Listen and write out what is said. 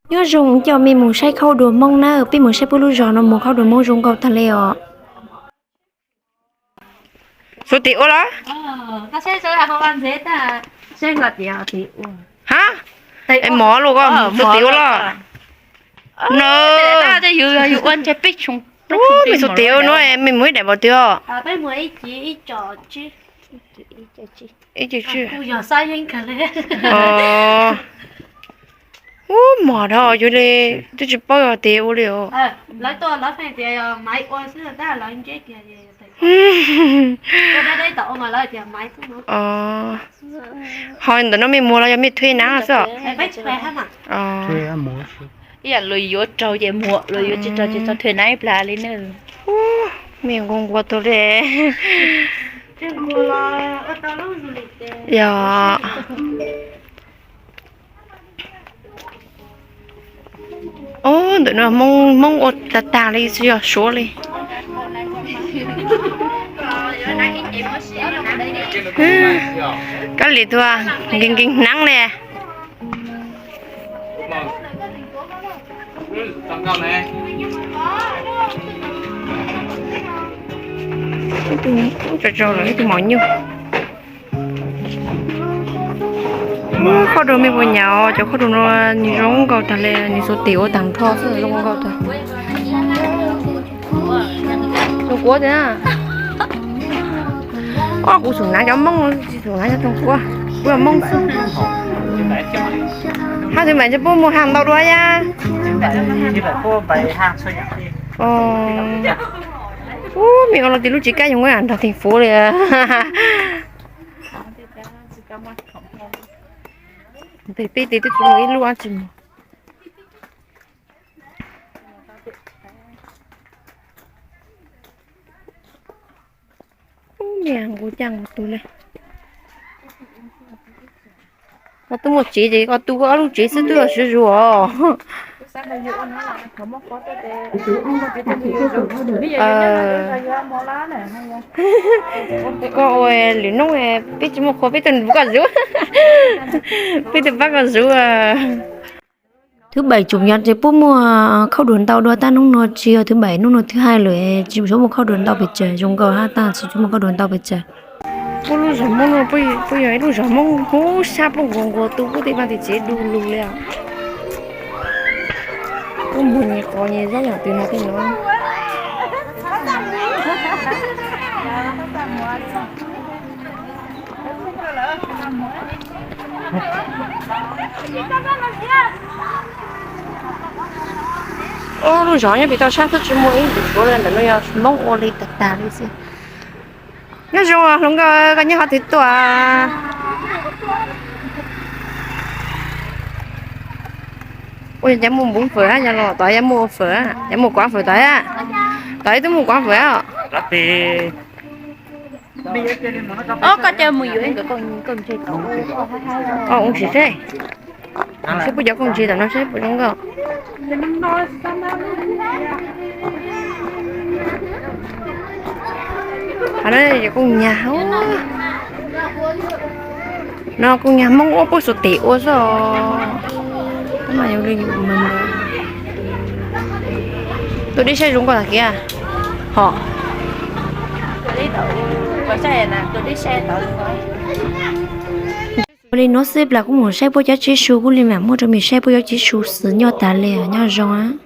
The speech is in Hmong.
Nyob zoo cov me mus saib khauj duas Hmoob na, peb mus saib puab lub zos no mus khauj duas Hmoob zoo nkauj tag li os. Xuv tim ua los? Ha? Es mov luaj ko, xuv tim ua los? No, me xuv tim ua no, me mus ib daim npaum twg os? Ib ce tswj. Ub, mov dhau yus li, twb tsis paub yog tias ua li os. Ho ntawm no mej muag los yog mej thuê nab xwb? Ib yam luag yuav raug ces muag, luag yuav tsis raug ces txhob thuê nab ib plag li na. Ub, mej nquag nquag tug li. Yog. Ub, ntawm no Hmoob, Hmoob ua tag tag li xwb, yog Suav li. Kab lis tuag nkees nkees hnav li. Tso tso lawm ib tug mos nyuj. Khauj duas mej puas nyav os, cov khauj duas no nws zoo nkauj tag li, nws xuv tim ua tag nrho xwb zoo nkauj tag. Tsoom Kuab tiag. Os, kuv xum hnav cov Hmoob, tsis xum hnav cov Tsoom Kuab, kuv yog Hmoob xwb. Hab twv maim ntshe puab muag haaj ntau dua yab. Ub, mej ua los tim lub tsis kab yoov nrog theej fuv li. Tes peb tes twb tsis muaj ib lub dab tsi mus. Ub, niag nqus caj nqus tug li. Koj twb muaj tsev ces koj tu koj ob lub tsev xwb twb yog siv zug os. Koj ua lwm noob peb tsis muaj qhua peb tuaj pab koj zuv. Peb tuaj pab koj zuv. Thwv Pais tsoom nyav ces puab muaj khauj duas ntau dua, tab hnub no tsis yog Thwv Pais, hnub no Thwv Hais lawm tsis tshua muaj khauj duas ntau pes tsawg, zoo nkauj hab tab tsis tshua muaj khauj duas ntau pes tsawg. Puab lub zos Hmoob no puab yog ib lub zos Hmoob huv sab puab nquag nquag tu puab tej vaaj tej tsev du lug li os. Puab muag nyuam qhuav nyuam zaub yam twg no tej no. Ub, lub zos nyob pem toj sab xwb tsis muaj ib ntsis Suav li, ntawm no yog Hmoob ua li tag tag li xwb. Nyob zoo hluas nkauj, koj nyob qhov twg tuaj? Ua cas muaj npoov fawm hab, yog los tod yog muaj ua fawm, yog muaj kuav fawm tod, tod twb muaj kuav fawm os. Koj mus yuav nkawd kooj ntse, ua tsis seb, seb puab cov kooj ntse tam no seb puas zoo nkauj. Qhov no yog kooj nyag, no kooj nyag Hmoob ua puab xuv tim ua xwb os. Tus dib saib zoo nkauj tag kiag. Ho ua li no xwb plag kuv mus saib puab cov tsib su, kuv li mam muab rau mej saib puab cov tsib su xwb, nyob tas li, nyob zoo.